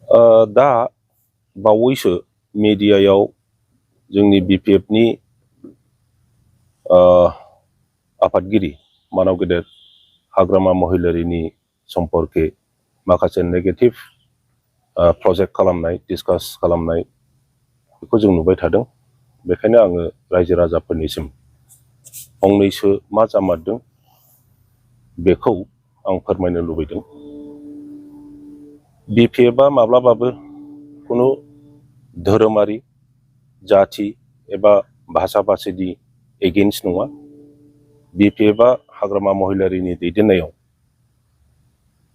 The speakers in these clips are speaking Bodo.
दा बावैसो मिडियायाव जोंनि BPFनि आफादगिरि मानाव गेदेर हाग्रामा महिलारिनि सम्पर्के माखासे नेगेटिभ प्रजेक्ट खालामनाय डिसकास खालामनाय बेखौ जों नुबाय थादों। बेखायनो आङो रायजो राजाफोरनिसिम फंनैसो मा जामारदों बेखौ आं फोरमायनो लुबैदों। BPFआ माब्लाबाबो खुनु धोरोमारि जाथि एबा भाषा भाषिनि एगेन्स्ट नङा। BPFआ हाग्रामा महिलारिनि दैदेननायाव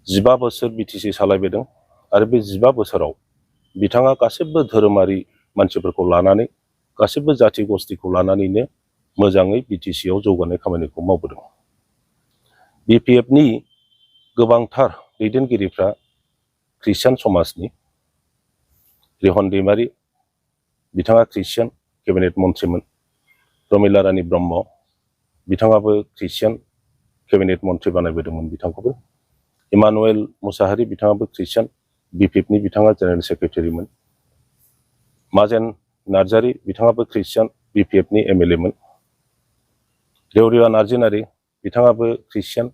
15 बोसोर BTC सालायबोदों आरो बे 15 बोसोराव बिथाङा गासिबो धोरोमारि मानसिफोरखौ लानानै गासिबो जाथि गस्थिखौ लानानैनो मोजाङै BTCआव जौगानाय खामानिखौ मावबोदों। BPFनि गोबांथार दैदेनगिरिफ्रा ख्रिस्टियान समाजनि। रिहन दैमारि बिथाङा ख्रिस्टियान केबिनेट मन्थ्रिमोन। प्रमिला रानी ब्रह्म बिथाङाबो ख्रिस्टियान केबिनेट मन्थ्रि बानायबोदोंमोन बिथांखौबो। इमानुएल मुसाहारि बिथाङाबो ख्रिस्टियान BPFनि बिथाङा जेनेरेल सेक्रेटारिमोन। माजेन नार्जारी बिथाङाबो ख्रिस्टियान BPFनि MLA मोन। देवरिया नार्जिनारी बिथाङाबो ख्रिस्टियान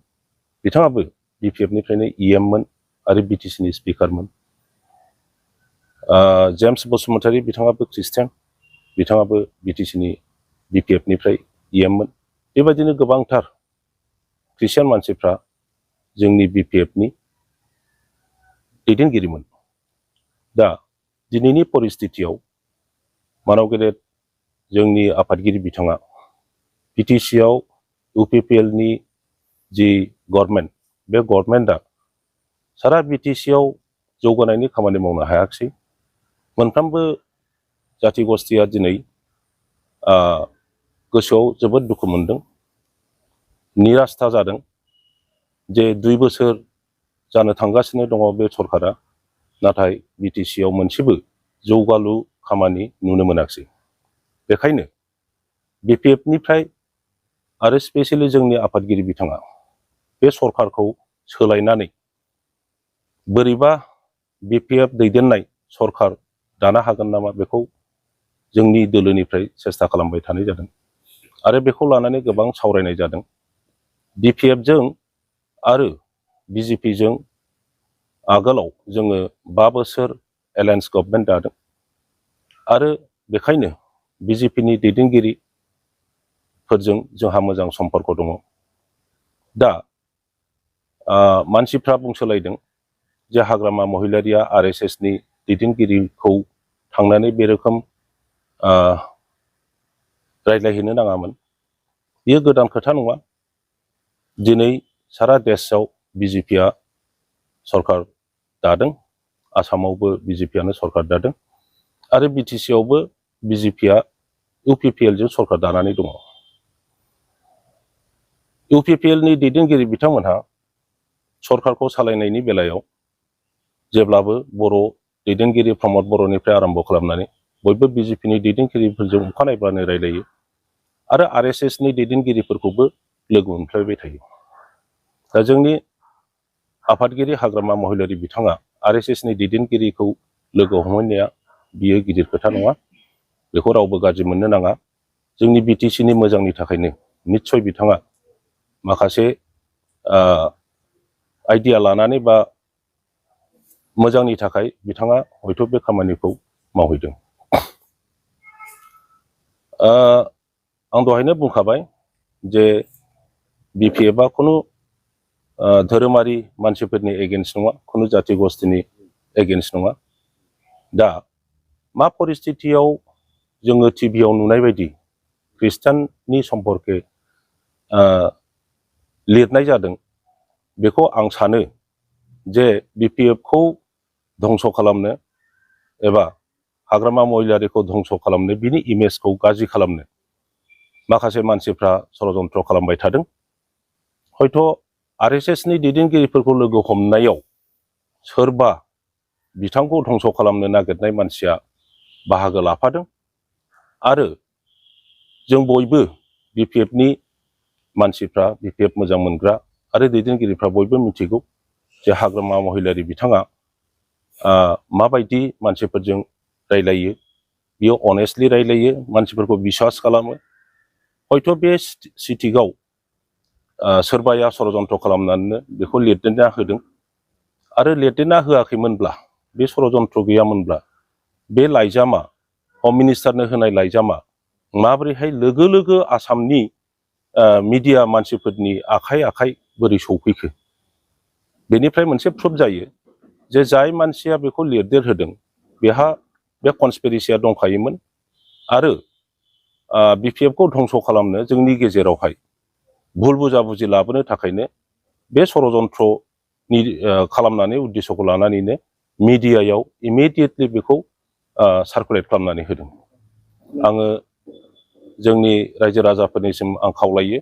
बिथाङाबो BPFनिफ्रायनो EM मोन आरो BTCनि स्पिकारमोन। जेम्स बसुमतारी बिथाङाबो ख्रिस्टियान बिथाङाबो BTCनि BPFनिफ्राय EM मोन। बेबायदिनो गोबांथार ख्रिस्टियान मानसिफ्रा जोंनि BPFनि दैदेनगिरिमोन। दा दिनैनि परिस्थितियाव मानाव गेदेर जोंनि आफादगिरि बिथाङा BTCआव UPPLनि जि गभर्नमेन्ट बे गभर्नमेन्टआ सारा BTCआव जौगानायनि खामानि मावनो हायाखिसै। मोनफ्रोमबो जाथि गस्थिया दिनै गोसोआव जोबोद दुखु मोनदों, निरास्था जादों जे 2 बोसोर जानो थांगासिनो दङ बे सरकारा, नाथाय BTCआव मोनसेबो जौगालु खामानि नुनो मोनाखिसै। बेखायनो BPFनिफ्राय आरो स्पेसियेलि जोंनि आफादगिरि बिथाङा बे सरकारखौ सोलायनानै बोरैबा BPF दैदेननाय सरकार दानो हागोन नामा बेखौ जोंनि दोलोनिफ्राय सेस्था खालामबाय थानाय जादों आरो बेखौ लानानै गोबां सावरायनाय जादों। BPFजों आरो BJPजों आगोलाव जोङो 5 बोसोर एलायन्स गभर्नमेन्ट दादों आरो बेखायनो BJPनि दैदेनगिरिफोरजों जोंहा मोजां सम्पर्क दङ। दा मानसिफ्रा बुंसोलायदों जे हाग्रामा महिलारिया RSSनि दैदेनगिरिखौ थांनानै बे रोखोम रायज्लायहैनो नाङामोन। बेयो गोदान खोथा नङा। दिनै सारा देशआव BJPआ सरकार दादों, आसामावबो BJPआनो सरकार दादों आरो BTCआवबो BJPआ UPPLजों सरकार दानानै दङ। UPPLनि दैदेनगिरि बिथांमोनहा सरकारखौ सालायनायनि बेलायाव जेब्लाबो बर' दैदेनगिरि प्रमद बर'निफ्राय आरम्भ खालामनानै बयबो BJPनि दैदेनगिरिफोरजों अखानायब्लानो रायलायो आरो RSSनि दैदेनगिरिफोरखौबो लोगो मोनफ्लायबाय थायो। दा जोंनि आफादगिरि हाग्रामा महिलारि बिथाङा RSSनि दैदेनगिरिखौ लोगो हमहैनाया बियो गिदिर खोथा नङा। बेखौ रावबो गाज्रि मोननो नाङा। जोंनि BTCनि मोजांनि थाखायनो निस्सय बिथाङा माखासे आइडिया लानानै बा मोजांनि थाखाय बिथाङा हयथ' बे खामानिखौ मावहैदों। आं दहायनो बुंखाबाय जे BPFआ खुनु धोरोमारि मानसिफोरनि एगेन्स्ट नङा, खुनु जाथि गस्थिनि एगेन्स्ट नङा। दा मा परिस्थितियाव जोङो टिभियाव नुनाय बायदि ख्रिस्टाननि सम्पर्के लिरनाय जादों, बेखौ आं सानो जे BPFखौ धंस' खालामनो एबा हाग्रामा महिलारिखौ धंस' खालामनो, बिनि इमेजखौ गाज्रि खालामनो माखासे मानसिफ्रा षड़यन्त्र खालामबाय थादों। हयथ' RSSनि दैदेनगिरिफोरखौ लोगो हमनायाव सोरबा बिथांखौ धंस' खालामनो नागिरनाय मानसिया बाहागो लाफादों आरो जों बयबो BPFनि मानसिफ्रा, BPF मोजां मोनग्रा आरो दैदेनगिरिफ्रा बयबो मिथिगौ जे हाग्रामा महिलारि बिथाङा माबायदि मानसिफोरजों रायलायो बियो अनेस्टलि रायलायो मानसिफोरखौ बिश्वास खालामो हयथ' बे सिटिआव सोरबाया षड़यन्त्र खालामनानैनो बेखौ लिरदेरना होदों आरो लिरदेरना होआखैमोनब्ला बे षड़यन्त्र गैयामोनब्ला बे लाइजामा हम मिनिस्टारनो होनाय लाइजामा माबोरैहाय लोगो लोगो आसामनि मिडिया मानसिफोरनि आखाइ आखाइ बोरै सौफैखो बेनिफ्राय मोनसे प्रुफ जायो जे जाय मानसिया बेखौ लिरदेरहोदों बेहा बे कनस्पिरेसिया दंखायोमोन आरो बिपिएफखौ धंस खालामनो जोंनि गेजेरावहाय भुल बुजाबुजि लाबोनो थाखायनो बे षड़यन्त्रनि खालामनानै उद्देश्यखौ लानानैनो मिडियायाव इमिडियेटलि बेखौ सार्कुलेट खालामनानै होदों आङो जोंनि रायजो राजाफोरनिसिम आं खावलायो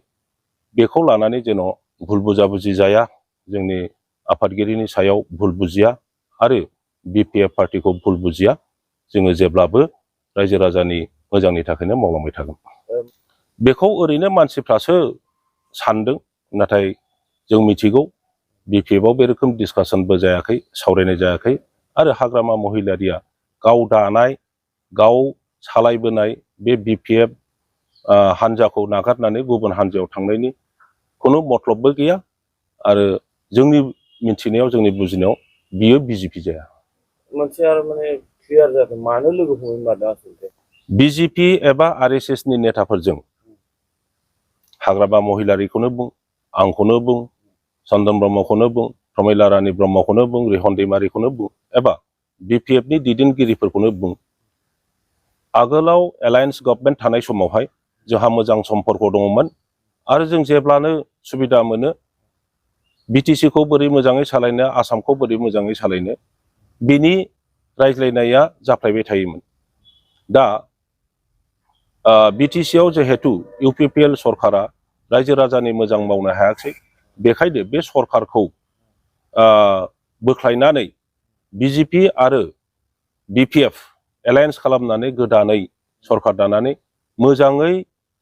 बेखौ लानानै जेन' भुल बुजाबुजि जाया जोंनि आफादगिरिनि सायाव भुल बुजिया आरो बिपिएफ पार्टिखौ भुल बुजिया जोङो जेब्लाबो रायजो राजानि मोजांनि थाखायनो मावलांबाय थागोन बेखौ ओरैनो मानसिफ्रासो सानदों नाथाय जों मिथिगौ बिपिएफआव बे रोखोम डिसकासनबो जायाखै सावरायनाय जायाखै आरो हाग्रामा महिलारिया गाव दानाय गाव सालायबोनाय बे बिपिएफ हान्जाखौ नागारनानै गुबुन हान्जायाव थांनायनि खुनु मतलबबो गैया आरो जोंनि मिथिनायाव जोंनि बुजिनायाव बियो बिजेपि जाया मोनसे आरो माने क्लियार जादों मानो लोगो हमनो मादों आसलते बिजेपि एबा आरएसएसनि नेताफोरजों हाग्रामा महिलारिखौनो बुं आंखौनो बुं चन्दन ब्रह्मखौनो बुं प्रमिला रानी ब्रह्मखौनो बुं रिहन दैमारिखौनो बुं एबा बिपिएफनि दैदेनगिरिफोरखौनो बुं आगोलाव एलायन्स गभर्नमेन्ट थानाय समावहाय जोंहा मोजां सम्पर्क दङमोन आरो जों जेब्लानो सुबिदा मोनो बिटिसिखौ बोरै मोजाङै सालायनो आसामखौ बोरै मोजाङै सालायनो बिनि रायज्लायनाया जाफ्लायबाय थायोमोन दा बिटिसिआव जिहेतु इउपिपिएल सरकारा रायजो राजानि मोजां मावनो हायाखै बेखायनो बे सरकारखौ बोख्लायनानै बिजेपि आरो बिपिएफ एलायन्स खालामनानै गोदानै सरकार दानानै मोजाङै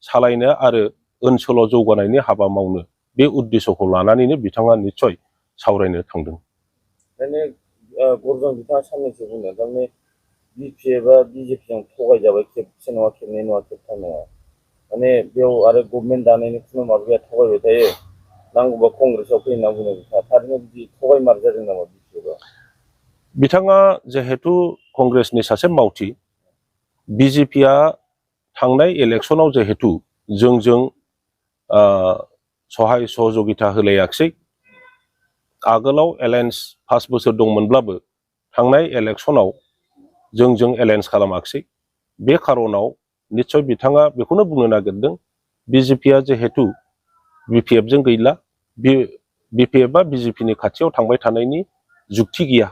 सालायनो आरो ओनसोलाव जौगानायनि हाबा मावनो बे उद्देश्यखौ लानानैनो बिथाङा निस्सय सावरायनो थांदों माने गरजन बिथाङा साननैसो बुंदों थारमाने बिपिएफ आ बिजेपिजों थगायजाबाय खेबसे नङा खेबनै नङा खेबथाम नङा माने बेयाव आरो गभर्नमेन्ट दानायनि खुनु माबा गैया थगायबाय थायो नांगौबा कंग्रेसआव फैयो होनना बुंदों बिथाङा थारैनो बिदि थगायमार जादों नामा बिपिएफआ बिथाङा जिहेतु कंग्रेसनि सासे मावथि बिजेपिआ थांनाय इलेक्सनाव जिहेतु जोंजों सहाय सहযোगिता होलायाखिसै आगोलाव एलायन्स 5 बोसोर दंमोनब्लाबो थांनाय इलेक्सनाव जोंजों एलायन्स खालामाखिसै बे खारनाव निस्सय बिथाङा बेखौनो बुंनो नागिरदों बिजेपिआ जिहेतु बिपिएफजों गैला बिपिएफआ बिजेपिनि खाथियाव थांबाय थानायनि जुक्ति गैया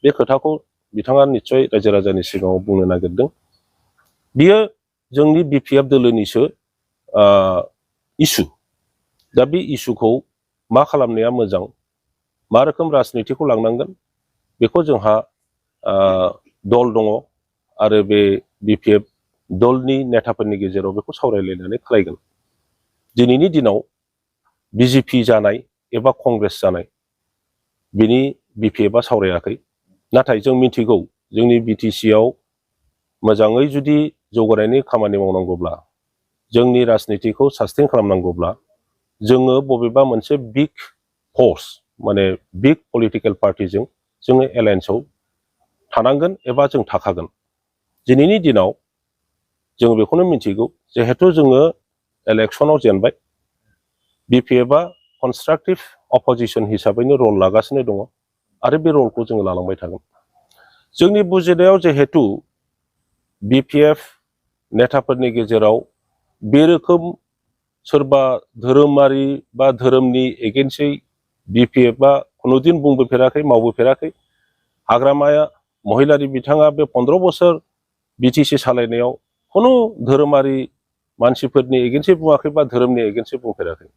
बे खोथाखौ बिथाङा निस्सय रायजो राजानि सिगाङाव बुंनो नागिरदों बियो जोंनि बिपिएफ दोलोनिसो इसु दा बे इसुखौ मा खालामनाया मोजां मा रोखोम राजनितिखौ लांनांगोन बेखौ जोंहा दल दङ आरो बे बिपिएफ दलनि नेताफोरनि गेजेराव बेखौ सावरायलायनानै खालायगोन दिनैनि दिनाव बिजेपि जानाय एबा कंग्रेस जानाय बिनि बिपिएफआ सावरायाखै नाथाय जों मिथिगौ जोंनि बिटिसिआव मोजाङै जुदि जौगानायनि खामानि मावनांगौब्ला जोंनि राजनितिखौ सास्टेन खालामनांगौब्ला जोङो बबेबा मोनसे बिग फर्स माने बिग पलिटिकेल पार्टिजों जोङो एलायन्सआव थानांगोन एबा जों थाखागोन दिनैनि दिनाव जों बेखौनो मिथिगौ जिहेतु जोङो इलेक्सनाव जेनबाय बिपिएफआ कनस्ट्राक्टिभ अपोजिशन हिसाबैनो रल लागासिनो दङ आरो बे रलखौ जोङो लालांबाय थागोन जोंनि बुजिनायाव जिहेतु बिपिएफ नेताफोरनि गेजेराव बे रोखोम सोरबा धोरोमारि बा धोरोमनि एगेन्स्टै बिपिएफआ खुनुदिन बुंबोफेराखै मावबोफेराखै हाग्रामाया महिलारि बिथाङा बे 15 बोसोर बिटिसि सालायनायाव खुनु धोरोमारि मानसिफोरनि एगेन्स्टै बुङाखै बा धोरोमनि एगेन्स्टै बुंफेराखै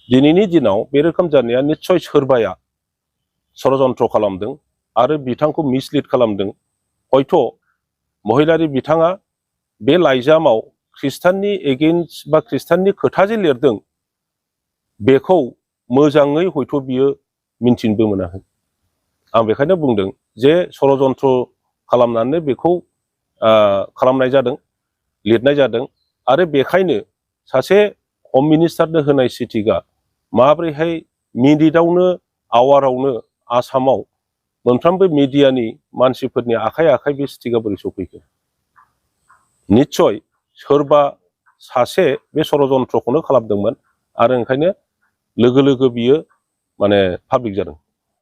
दिनैनि दिनाव बे रोखोम जानाया निस्सय सोरबाया षड़यन्त्र खालामदों आरो बिथांखौ मिसलिड खालामदों हयथ' महिलारि बिथाङा बे लाइजामाव ख्रिस्टाननि एगेन्स्ट बा ख्रिस्टाननि खोथा जे लिरदों बेखौ मोजाङै हयथ' बियो मिन्थिनोबो मोनाखै आं बेखायनो बुंदों जे षड़यन्त्र खालामनानै बेखौ खालामनाय जादों, लिरनाय जादों। आरो बेखायनो सासे हम मिनिस्टारनो होनाय सिटिकआ माब्रैहाय मिनिटआवनो आवारावनो आसामाव मोनफ्रोमबो मिडियानि मानसिफोरनि आखाइ आखाइ बे सिटिकआ बोरै सफैखो? निस्सय सोरबा सासे बे षड़यन्त्रखौनो खालामदोंमोन आरो ओंखायनो लोगो लोगो बियो माने पाब्लिक जादों।